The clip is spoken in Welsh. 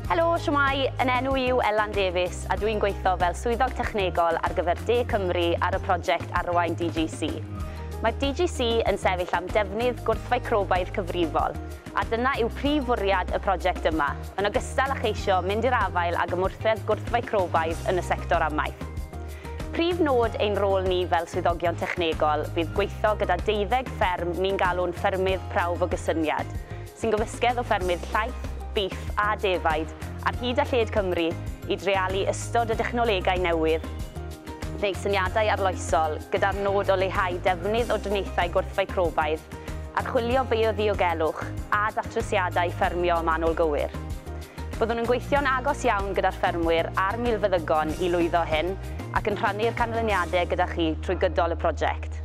Helo, shwmae, yn enw i yw Elan Davies a dwi'n gweithio fel swyddog technegol ar gyfer De Cymru ar y prosiect Arwain DGC. Mae'r DGC yn sefyll am defnydd gwrthficrobaidd cyfrifol, a dyna yw prif fwriad y prosiect yma, yn ogystal â cheisio mynd i'r afael ag ymwrthedd gwrthficrobaidd yn y sector amaeth. Prif nod ein rôl ni fel swyddogion technegol fydd gweithio gyda deuddeg fferm ni'n galw'n ffermydd prawf o gysyniad, sy'n gymysgedd o ffermydd llaeth, bîff a defaid ar hyd a lled Cymru i dreialu ystod o dechnolegau newydd neu syniadau arloesol gyda'r nod o leihau defnydd o driniaethau gwrthficrobaidd, archwilio bioddiogelwch a datrysiadau ffermio manwl gywir. Byddwn yn gweithio'n agos iawn gyda'r ffermwyr a'r milfeddygon i lwyddo hyn ac yn rhannu'r canlyniadau gyda chi trwy gydol y prosiect.